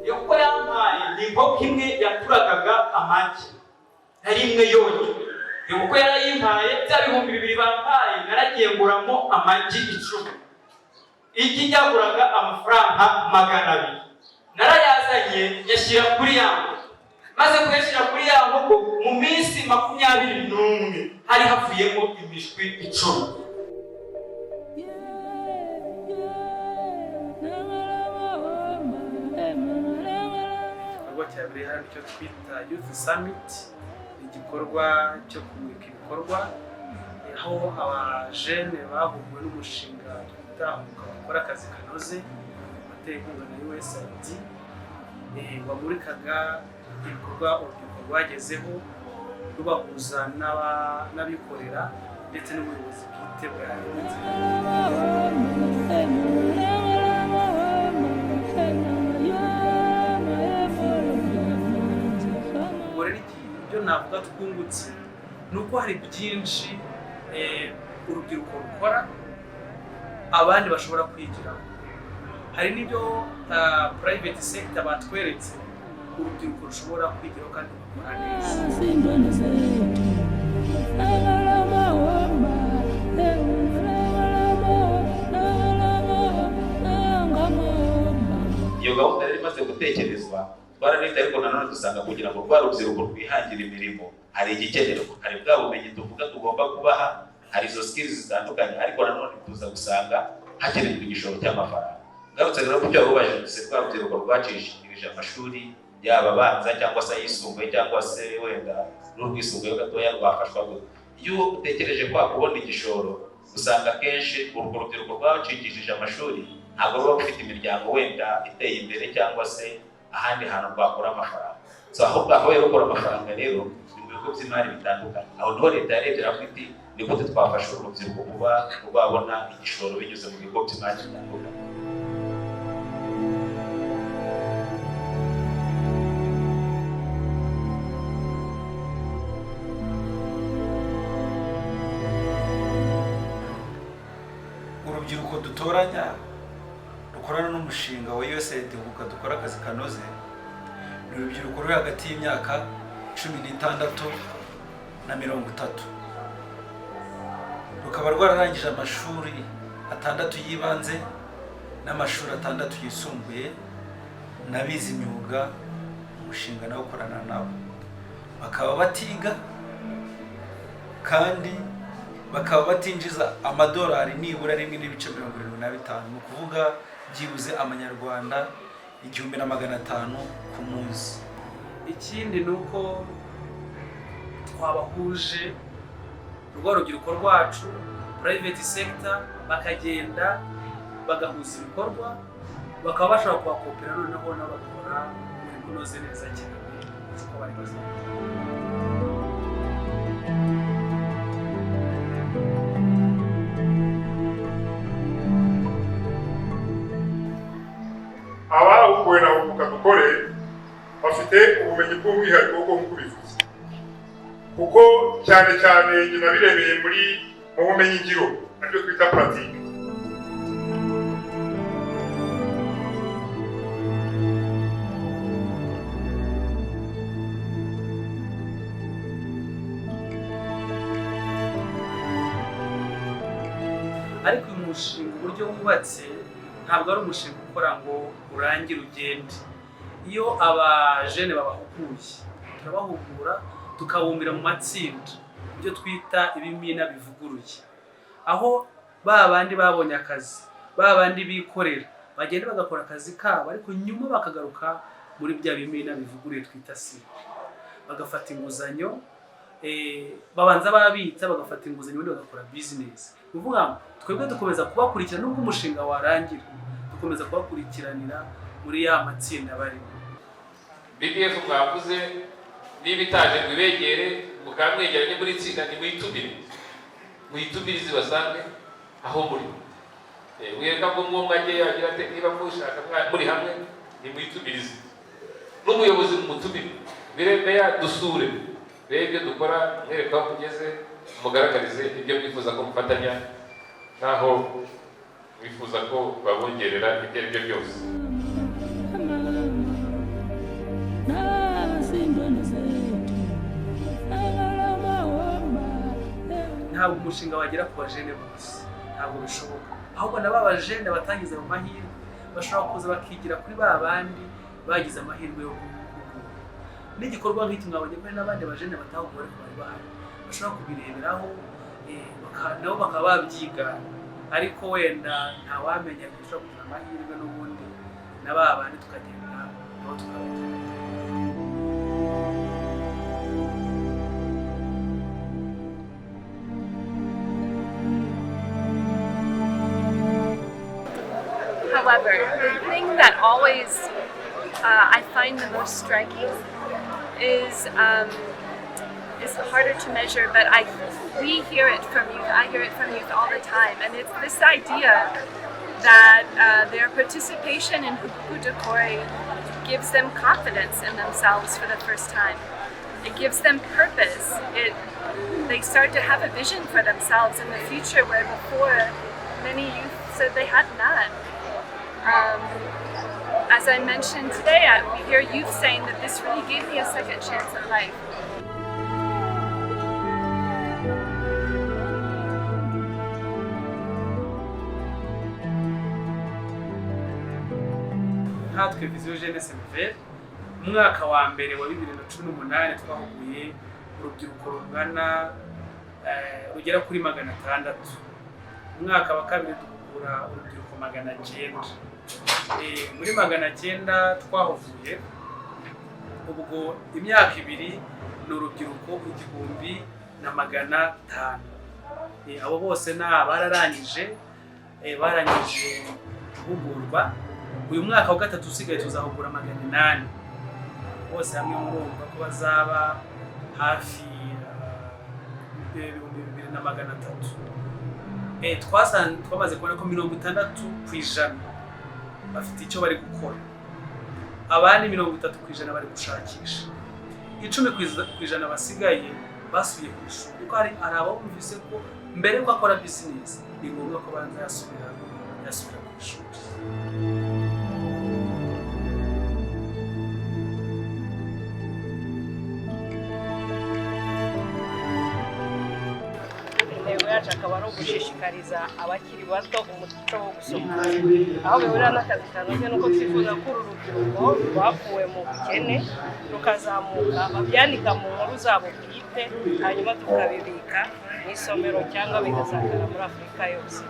Iyo kuko yampaye ni inkoko imwe yaturagaga amagi, ari imwe yonyine. Iyo kuko yarayimpaye, bya 2000 bampaye naragiye nguramo amagi 10. Igi ryaguraga amafaranga 200. Narayazanye nyashyira kuri ya nkoko. Maze kuyashyira kuri ya nkoko, mu minsi 21 hari havuyemo imishwi 10. Igikorwa cyabereye hano icyo twita Youth Summit, ni igikorwa cyo kumurika ibikorwa, aho abajene bahuguwe n'umushinga twita Huguka Dukore Akazi Kanoze, watewe inkunga na USAID, wamurikaga ibikorwa urubyiruko rwagezeho, rubahuza n'abikorera ndetse n'ubuyobozi bwite bwa leta. Ubwo rero ibyo navuga twungutse ni uko hari byinshi urubyiruko rukora abandi bashobora kwigiraho. Hari n'ibyo private sector batweretse urubyiruko rushobora kwigiraho kandi rugakora neza. Iyo gahunda rero imaze gutekerezwa, twararebye, ariko nanone dusanga kugira ngo rwa rubyiruko rwihangire imirimo hari igikenerwa, hari bwa bumenyi tuvuga tugomba kubaha, hari izo skills zitandukanye, ariko nanone tuza gusanga hakenerwa igishoro cy'amafaranga. Ngarutse rero ku cyo wabubajije, rwa rubyiruko rwacishije amashuri, yaba abanza cyangwa se ayisumbuye cyangwa se wenda n'urwisumbuye gatoya, rwafashwa gute? Iyo utekereje kwa kubona igishoro, usanga akenshi urwo rubyiruko rwacikishije amashuri ntabwo ruba rufite imiryango wenda iteye imbere cyangwa se ahandi hantu rwakura amafaranga. So aho bwakabaye rukura amafaranga rero ni mu bigo by'imari bitandukanye. Aho niho leta yarebye iravuga iti: "Ni gute twafasha uru rubyiruko kuba rwabona igishoro binyuze mu bigo by'imari bitandukanye?" Urubyiruko dutoranya rukorana n'umushinga wa USAID Huguka Dukore Akazi Kanoze ni urubyiruko ruri hagati y'imyaka 16 na 30, rukaba rwararangije amashuri atandatu y'ibanze n'amashuri atandatu yisumbuye n'abize imyuga. Umushinga nawo ukorana nabo, bakaba batiga kandi bakaba batinjiza amadolari nibura 1.75, ni ukuvuga byibuze amanyarwanda 1500 ku munsi. Ikindi ni uko twabahuje rwa rubyiruko rwacu, private sector, bakagenda bagahuza ibikorwa, bakaba bashobora kuhakopera, noneho nabo bagakora umurimo unoze neza cyane uko bari basanzwe. Abahuguwe na Huguka Dukore bafite ubumenyi bw'umwihariko bwo nk'uko ubivuze, kuko cyane cyane njye nabirebeye mu bumenyi ngiro, aribyo twita pratique. Ariko uyu mushinga uburyo wubatse ntabwo ari umushinga ukora ngo urangire ugende. Iyo abajene babahuguye, turabahugura tukabumbira mu matsinda, ibyo twita ibimina bivuguruye, aho ba bandi babonye akazi, ba bandi bikorera, bagenda bagakora akazi kabo, ariko nyuma bakagaruka muri bya bimina bivuguruye twita siri, bagafata inguzanyo, babanza babitsa, bagafata inguzanyo, ubundi bagakora bizinesi. Ni ukuvuga ngo twebwe dukomeza kubakurikirana nubwo umushinga warangira, dukomeza kubakurikiranira muri ya matsinda barimo. BDF mwavuze, niba itaje ngo ibegere, mukaba mwegeranye muri itsinda, nimuyitumire, muyitumire izibasange aho muri. Wereka ngo umwe umwe ajye yagira ate, niba mushaka muri hamwe, nimuyitumirize n'umuyobozi mumutumire, biremeya dusure. Rebe ibyo dukora, mwereke aho mugeze, mugaragarize ibyo mwifuza ko mufatanya n'aho mwifuza ko babongerera ibyo ari byo byose. Ntabwo umushinga wagera ku bajene bose, ntabwo bishoboka. Ahubwo na ba bajene batangize mu mahirwe bashobora kuza bakigira kuri ba bandi bagize amahirwe yo guhugurwa. N'igikorwa nk'iki mwabonye ko hari n'abandi bajene batahuguwe ariko bari bahari, bashobora kubireberaho nabo bakaba babyigana. Ariko wenda ntawamenya, dushobora kugira amahirwe n'ubundi na ba bandi tukagenda nabo tukabagira. However, the thing that always I find the most striking is harder to measure, but we hear it from youth. I hear it from youth all the time, and it's this idea that their participation in Huguku Dukore gives them confidence in themselves for the first time. It gives them purpose. They start to have a vision for themselves in the future where before many youth said they had none. As I mentioned today, we hear youth saying that this really gave me a second chance at life. Nkatwe Vision Jeunesse Nouvelle, mu mwaka wa mbere wa 2018 twahuguye urubyiruko rungana rugera kuri 600. Mu mwaka wa kabiri duhugura urubyiruko 900. Muri 900 twahuguye, ubwo imyaka 2 ni urubyiruko 1500. Abo bose ni abararangije, barangije guhugurwa. Uyu mwaka wa gatatu usigaye tuzahugura 800 bose hamwe. Murumva ko bazaba hafi 2300. Twamaze kubona ko 60% bafite icyo bari gukora, abandi 30% bari gushakisha, 10% basigaye basubiye ku ishuri, kuko hari abumvise ko mbere yuko akora bizinesi ni ngombwa ko banza yasubira ku ishuri. Intego yacu akaba ari ugushishikariza abakiri bato umuco wo gusoma. Aho bihurira n'akazi kanoze nuko twifuza ko uru rubyiruko rwakuwe mu bukene rukazamuka, babyandika mu nkuru zabo bwite, hanyuma tukabibika mu isomero cyangwa bigasakara muri Afurika yose.